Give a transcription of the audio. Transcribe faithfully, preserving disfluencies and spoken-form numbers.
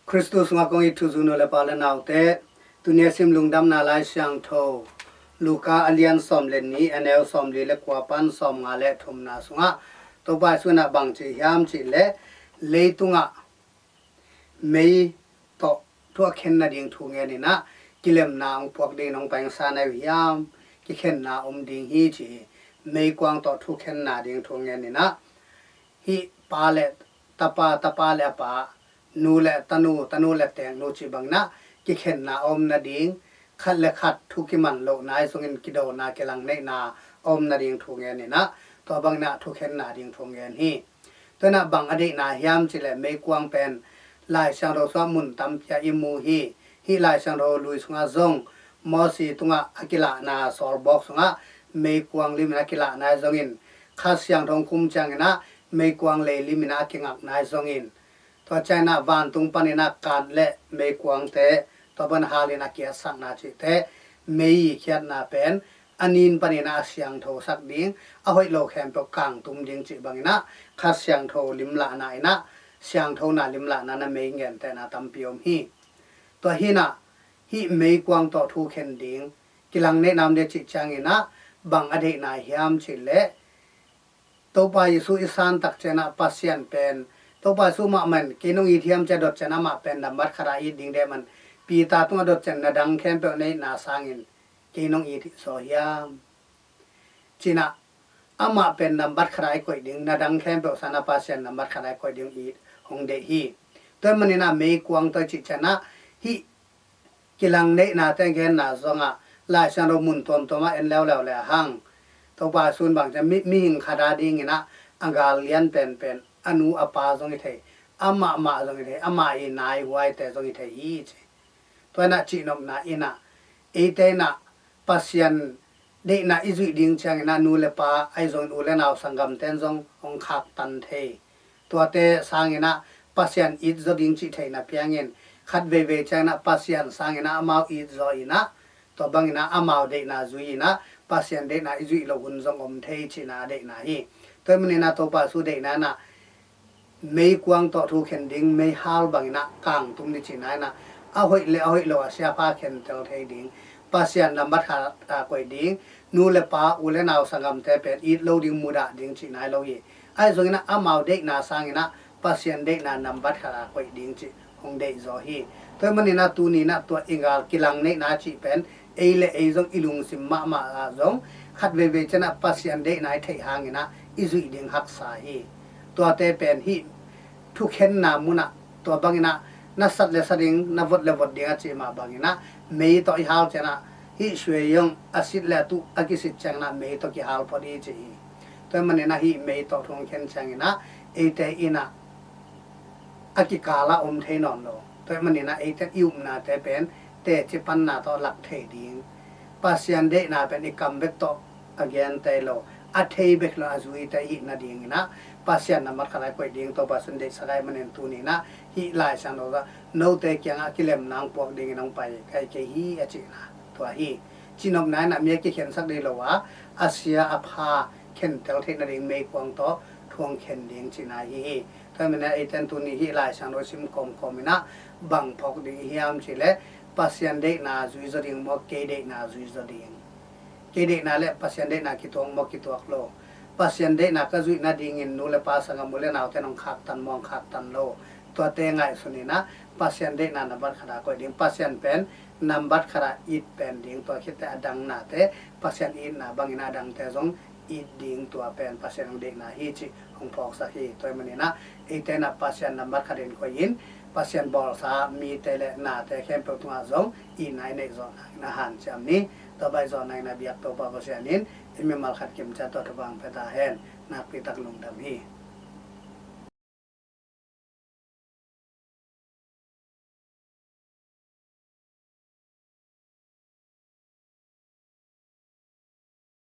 Khristu sungah kong it thuzui nu le pa le naute, tuni a sim Lungdamna Lai Siangtho Luka a lian sawm le nih, a neu sawmli le kua pan sawmnga le thumna sungah Topa Jesu in ah bang ci hiam cih leh, leitungah mei tawh thu a khen nading thu ngen in ah, kilemna hong puak ding in hong paingsa na uh hiam, kikhenna om ding hi ci hi. Meikuang tawh thu khenna ding thu ngen in ah, hih pa le tapa, tapa le a pa, nu le tanu, tanu le teeknu cih bangin ah kikhenna a om nading, khat le khat thu kiman lohna ahi zongin kidona, kilangneihna a om nading thu ngen in ah, tua bangin ah thukhenna ding thu ngen hi. Tua in ah bang a deihna hiam cih leh, meikuang pen Lai Siangtho sungah mun tampi ah i mu hi. Hih Lai Siangtho lui sungah zong Mosi tungah a kilahna sawlbawk sungah meikuang lim in a kilahna ahi zongin, Kha Siangtho hong kum ciangin ah meikuang lei lim in ah a kingakna ahi zongin, tua ciangin ah vantung panin ah kat le meikuangte, tua pan hal in a kiatsakna cihte, mei i khiatna pen a nin panin ah a siangthosak ding, a hoih lo khempeuh kangtum ding cih bangin ah, Kha Siangtho limlahna in ah, siangthona limlahna in ah mei gentehna tampi om hi. Tua hi in ah, hih meikuang tawh thu khen ding, kilangneihna om ding cih ciangin ah, bang a deihna hiam cih leh, Topa Jesu i san tak ciangin ah Pasian pen, Topa Jesu mahmah in kei nong it hiam ci a dot ciangin ah, amah pen nambat khat a it ding deih man, Peter tungah dot ciangin, na dang khempeuh na itna sangin kei nong it zaw hiam, ci in ah, amah pen nambat khat a i koih ding, na dang khempeuh sangin ah Pasian nambat khat a i koih ding it hong deih hi. Tua ahih manin ah meikuang tawh i cih ciangin ah, hih kilangneihnate genna zongah Lai Siangtho mun tuamtuam ah en leuleu le hang, Topa Jesu in bang ci hiam, mi, mihing khat a dingin ah a gal lian penpen, a nu a pa zong hi thei, amah mah zong hi thei, amah i nai huaite zong hi thei hi ci. Tua in ah cihnopna in ah, eite in ah Pasian deihna i zuih ding ciangin ah, nu le pa ahi zongin u le nau sanggamte in zong hong khaktan thei. Tuate sangin ah Pasian it zaw ding cih theihna piangin, khat veivei ciangin ah Pasian sangin ah amau it zaw in ah, tua bangin ah amau deihna zui in ah, Pasian deihna i zuih loh hun zong om thei cihna a deihna hi. Tua ahih manin ah Topa Jesu deihna in ah, meikuang tawh thu khen ding, meihal bangin ah kangtum ding cihna in ah, a hoih le a hoih lo a siapha khentel thei ding, Pasian nambat khat a koih ding, nu le pa, u le nau sanggamte pen it lo ding, mudah ding cihna hi lo hi. Ahi zongin ah amau deihna sangin ah Pasian deihna nambat khat a koih ding cih hong deih zaw hi. Tua ahih manin ah tuni in ah tua i gal kilangneihna cih pen ei le ei zong i lungsim mahmah ah zong khat veivei ciangin ah Pasian deihna i theih hangin ah i zuih ding haksa hi. Tuate pen hih thukhenna mun ah, tua bangin ah na sat le sa ding, na vot le vot ding a cih mah bangin ah, mei tawh i hal ciangin ah, hih suai zong a sit le a tuh a kisit ciangin ah mei tawh kihal phot hi ci hi. Tua ahih manin ah hih mei tawh thu hong khen ciangin ah, eite in ah a kikal ah om thei nawn lo. Tua ahih manin ah eite in i upnate pen teci panna tawh lak thei ding, Pasian deihna pen i kam bek tawh a gente lo, a thei bek lo a zuite i hih nadingin ah, Pasian nambat khat a i koih ding Topa Jesu in deihsak ahih manin tuni in ah, hih Lai Siangtho ah note kiangah kilemna hong puak dingin hong pai ka hi kei hi, a cihna tua hi. Cihnopna in ah mi a kikhensak ding hi lo a, a sia a pha khentel theih nading meikuang tawh thu hong khen ding cihna hi hi. Tua ahih manin ah eite in tuni hih Lai Siangtho i sim kawmkawm in ah bang phawk ding i hiam cih leh, Pasian deihna zui zaw ding maw, kei deihna zui zaw ding? Kei deihna le Pasian deihna kituak maw, kituak lo? Pasian deihna ka zuih nadingin nu le pa, sanggam, u le naute in hong khaktan maw, hong khaktan lo? Tuate ngaihsun in ah Pasian deihna nambat khat a koih ding, Pasian pen nambat khat a it pen ding, tua khit teh a dang nate Pasian itna bangin a dangte zong it ding, tua pen Pasian hong deihna hi cih hong phawksak hi. Tua ahih manin ah eite in ah Pasian nambat khat in koih in, Pasian bawlsa mite le nate khempeuh tungah zong itna i neih zawh nangin ah hanciam ni. Tua bang i zawh nangin ah biak Topa Pasian in i mimal khat kimciat tawh thupha hong pia ta hen. Nakpi tak lungdam hi.